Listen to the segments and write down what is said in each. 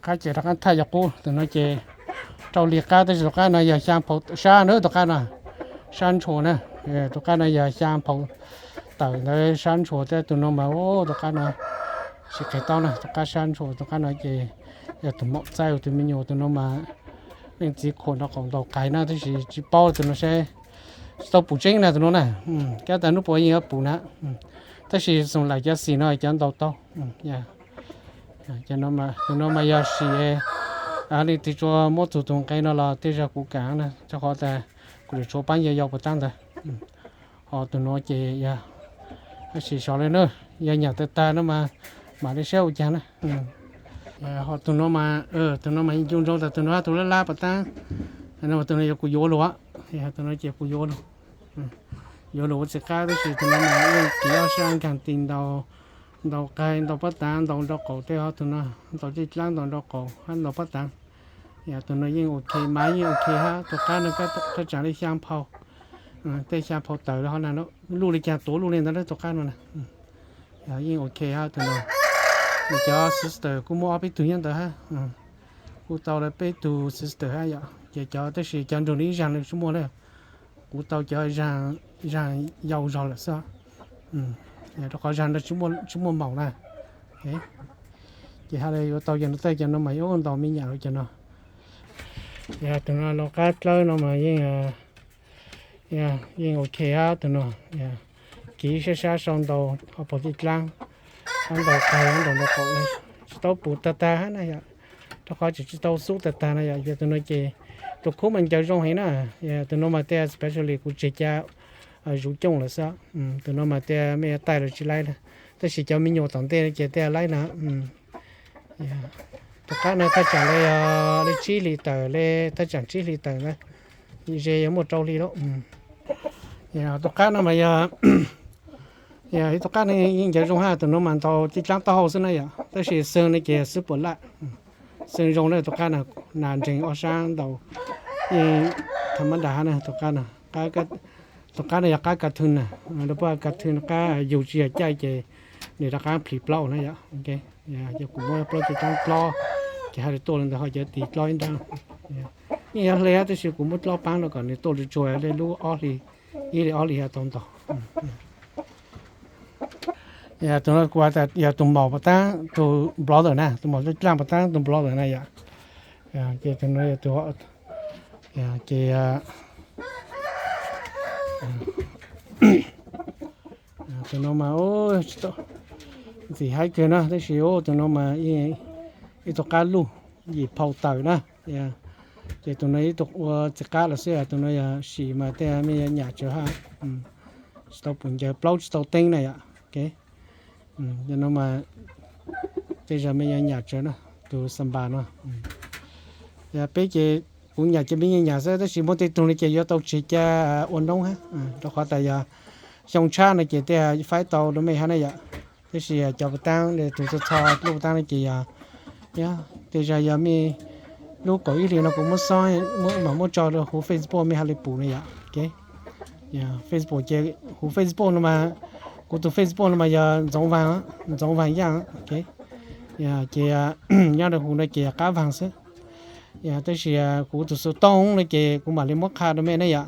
Qab ces rov qab thaj yog qub, tus no ces rau li qab tab sis tus qab no yog xyaa phau sab na, tus qab no sab ntshua na. Tus qab no yog xyaa phau tawm ntawd sab ntshua thiab, tus no mas tus qab no tsis qhis taub na, tus qab sab ntshua, tus qab no ces yog tus maum txaij tus me nyuam, tus no mas leej txiv khuam nraub qaum ntaus qais na, tab sis tsis paub tus no seb tsis tau pum tseeb na tus no na. Kab tas hnub puas yeej yuav pum na, tab sis xoom laim cov xim no cov ntaus tau. Tus no mas yog sim leej twg tsuas muab txug tus nqe no los tej zag kuv kam na, rau qhov tas kuv yuav tshuav paab yau yau puas tab ntawd. Ho tus no ces yog sim sov le na, yog nyam tag tag no mas mam li saib ua caag na. Ho tus no mas, tus no mas ncu ntsoov tas tus no tus lab lab puas tab, tus no yog kuv yuav lug, tus no ces kuv yuav lug, yuav lug ua txiv qab tab sis tus no mas yeej kiv ob sab nkaag tis ntaus, ntaus qais ntaus pob tav ntaus nraub qaum tej, ho tus no ntaus tej dlaab ntaus nraub qaum hab ntaus pob tav. Yog tus no yeej ok, mas yeej ok hab, tus qab no thaj tsam li xyaa phau, tej xyaa phau tawm li ho na, luj li caag tuav luj li ntawd tus qab no na. Yeej ok hab tus no, cov sister kuj muaj ob peb tug nyob ntawd hab, kuj tau lawv peb tug sister hab yom, ces cov tab sis cov nrug li ib zaag li tsis muaj na, kuv tau cov zaag yau zog lawm xwb, rau qhov zaag no tsis muaj maum na. Ces hab li yuav tau cov no, tej cov no mas yuav ntaus me nyam rau cov no. Yog tus no lub qab dlawb no mas yeej, yeej ok hab tus no, kiv sab sab sau ntaus ho pom tej dlaab, hab ntaus qais hab ntaus nraub qaum, tsis tau pum tag tag hab na yom, rau qhov tseem tsis tau xub tag tag na yom. Yog tus no ces tus khub mas ncaws zoo heev na, tus no mas tej specially kuv tseg ca zuv cooj lawm xwb, tus no mas tej mej yuav taij los tsis laib na, tab sis cov me nyuam tom ntej ces tej laib na. Tus qab no thaj tsam li, li tsib hlis tawm li, thaj tsam tsib hlis tawm na, ze yuav muaj rau hli lawm. Tus qab no mas yog, yog ib tus qab no yeej ncaws zoo hab, tus no mas ntaus tej dlaab taub hau xwb na yom, tab sis xwb no ces xwb puas laj, xwb zoo na, tus qab no nas nreeg ob sab ntaus, yeej tham mab dam hab na, tus qab no, tus qab no yog qab ka thw na, lawv puab ka thw qab yug tsis yog caij ces nws rov qab plhis plaub na yom. Ces kuv muab plaub tej dlaab dlob, ces hab li tuaj li ntawd ho cov tis dlob ib nraab. Yeej yog hle hab tab sis kuv muab dlob paab no kom nws tuaj tsuag tsuag li lub ob hlis, ib hlis ob hlis ho tau ntaus. Tus no kuv has tas yog tus maum puas tab tus brother na, tus maum dlaaj puas tab tus brother na yom. Ces tus no yog tus, ces tus no mas tsis tau ntxim haib kawg na, tab sis tus no mas ib tug qab luj yim phau tawm na. Ces tus no ib tug ua txiv qab los xwb, tus no yog sim mas tej mej yuav nyam tsawv hab, tsis tau pum ncaws plaub tsis tau teeb na yom. Yog no mas tej zag mej yuav nyam tsawv na, tus xanpas no. Yog peb ces kuv nyam ces mej yeej nyam xwb, tab sis muaj tej tug no ces yuav tau tseg ca ua noob hab, rau qhov tas yog xyoo tshab no ces tej faib tau rau mej hab na yom. Tab sis cov puas tab, tus txho txho lub puas tab no ces yog, tej zag yog mej lub kaum ib hlis no kuv muab xob, mam muab tso rau huv Facebook mej ha li pum na yom. Facebook ces huv Facebook no mas, kuv tus Facebook no mas yog Ntxoov Vaag, Ntxoov Vaag Yaaj. Ces nyob rau huv no ces yog qab vaag xwb. Tab sis kuv tus xov tooj no ces kuv mam li muab qha rau mej na yom.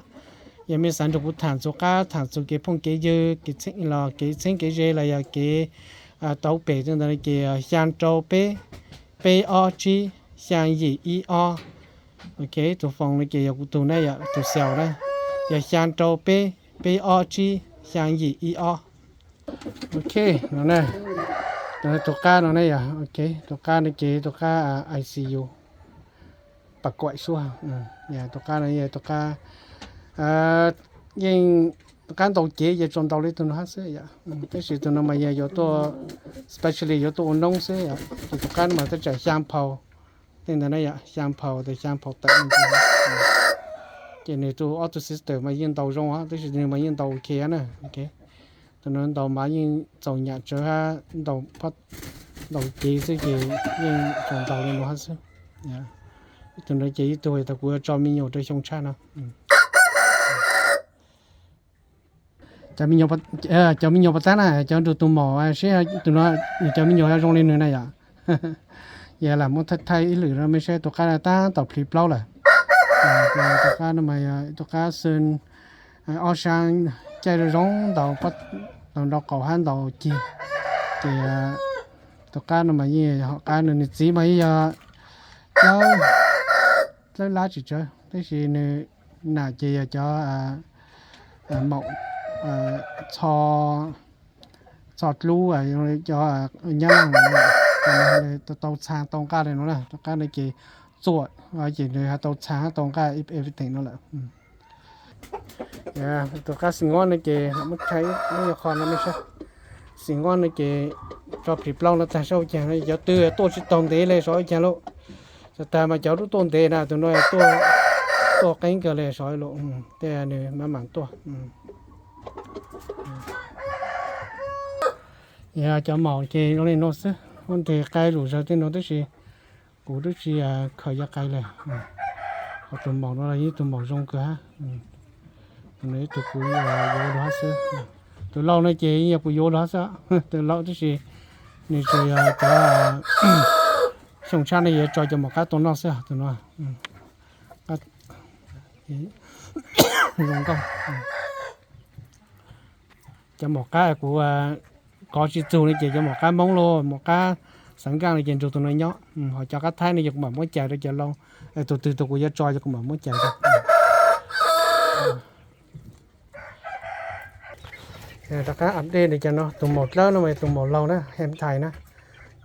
Yog mej xav nrug kuv tham txug qab, tham txug kev phooj kev ywg, kev txheeb los kev txheeb kev ze los yog kev tau pem tej ntawd ces xyaa rau peb, peb ob tsib, xyaa yim ib ob. Ok, tus foos no ces yog kuv tug na yom, tus xyaum na, yog xyaa rau peb, peb ob tsib, xyaa yim ib ob. Ok, no na, tus qab no na yom, ok, tus qab no ces tus qab I C U, pas kuam suab, tus qab no yog tus qab yeej, tus qab ntaus cev ces tsuas ntaus li tus no hab xwb yom. Tab sis tus no mas yog yuav tuaj, specially yuav tuaj ua noob xwb yom. Ces tus qab no mas thaj tsam xyaa phau, tej ntawd na yom, xyaa phau tas xyaa phau tawm. Ces nws tus ob tug sister mas yeej ntaus zoo, tab sis nws mas yeej ntaus ok na. Tus no ntaus mas yeej txaus nyam tsawv hab, ntaus cev xwb ces yeej tsuas ntaus li no hab xwb. Tus no ces ib tug tas kuv yuav tso me nyuam rau xyoo tshab no. Cov me nyuam puas tab na, cov nrug tus maum seb tus no nws cov me nyuam yuav zoo li nws na yom. Yog lam muab thaij thaij ib lwm no me saib, tus qab no tab tom plhis plaub lawm. Tus qab no mas yog tus qab xwb, ob sab caij zoo zoo ntaus, ntaus nraub qaum hab ntaus ceg. Ces tus qab no mas yeej yog hom qab no, nws txiv mas yeej yog dlawb lab tsis tsawg, tab sis nws nam ces yog cov maum txho dlub, cov nyab laag, tau txha tau nqaj li no na. Tus qab no ces txuam, ces nws ho tau txha tau nqaj everything no lawm. Tus qab xi ngob no ces muab thaij ib qho no me saib. Xi ngob no ces tso plhis plaub no tag saib ua caag no, cov twg tuaj tsis taug ntev li saib ua caag lauj. Txog tag mas cov lub tuaj ntev na, tus no tuaj qeeb kawg li saib lauj, tej nws mam mam tuaj. Yog cov maum ces zoo li no xwb, muab ntes qai lug zawg tej no tab sis kuv twb tsis khaws cov qai li. Ho tus maum no los yeej tus maum zoo kawg hab. Tus no ib tug kuv yuav ua dua hab xwb. Tus lau no ces yog kuv yuav ua dua hab xwb, tus lau tab sis nws tsuas yog cov xyoo tshab no yuav tso cov maum qab tuaj noj xwb tus no. Zoo nkauj. Cov maum qab kuv kov tsis txug no ces cov maum qab Hmoob los maum qab xeev nkaaj no ces nrug tus no nyob. Ho cov qab Thaib no ces kuv mam muab cais rau cov lau, tus twg tus kuv yuav tso ces kuv mam muab cais rau. Rov qab update no, cov no tus maum dlawb no mas tus maum lau na, Hem Thais na,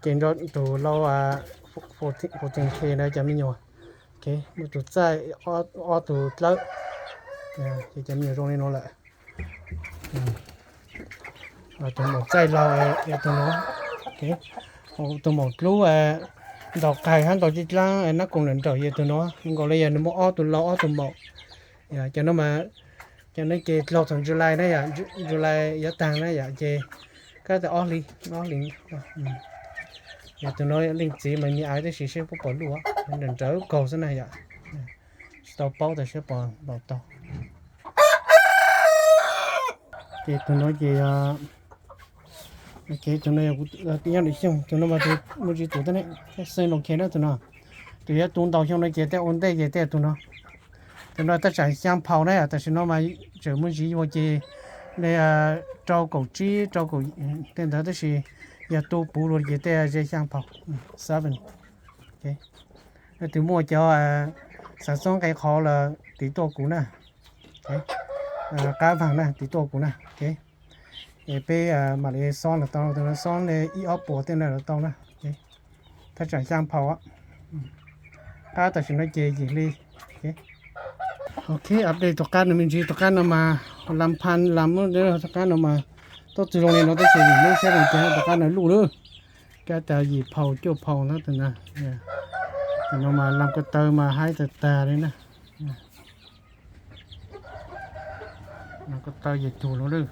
ces nrog tus lau fourteen K na cov me nyuam. Muaj tus txaij ob tug dlawb, ces cov me nyuam zoo li no lawm. Tus maum txaij laug yog tus no, tus maum dlub ntaus qais hab ntaus cib dlaab nab koom nram nraum yog tus no, nkaus li yog nws muaj ob tug lau ob tug maum. Cov no mas, cov no ces dlaug thaum July na yom, July yuav taag na yom, ces kab tau ob hli, ob hli. Yog tus no leej txiv mas me aiv tab sis seb puab puas luj, nrawm nrawv kaug xwb na yom. Tsis tau paub tas seb puas npaum tau. Ces tus no ces, ces tus no yog kuv nyob dim xyooj, tus no mas tus muaj ntsis tus tab ne, xeej loo khe na tus no. Tus yuav tu ntau xyoo no ces tej ua ntej ces tej tus no. Tus no tab tsaam xyaa phaus na yom, tam sim no mas tseem muaj ntsis yuag ces rau kaum tsib rau kaum tej ntawd tab sis yog tu puv lug ces tej ze xyaa phaus, seven. Leej twg muaj cov xav txoob nqe qhov los tiv tuaj kuv na. Qab vaag na tiv tuaj kuv na. Es peb mam li xob los tau, tus no xob li ib ob puas tej no los tau na. Thaj tsam xyaa phaus. Qab tam sim no ces yim hli. Ok, update tus qab no me ntsis, tus qab no mas lam phan lam, tus qab no mas tuaj txug zoo li no tab sis yim lub sab leej twg tus qab no luj lawm. Kab tas yim phaus cuaj phaus na tus no. Tus no mas lam ko taw mas haib tag tag li na. Lam ko taw yim tug lawm.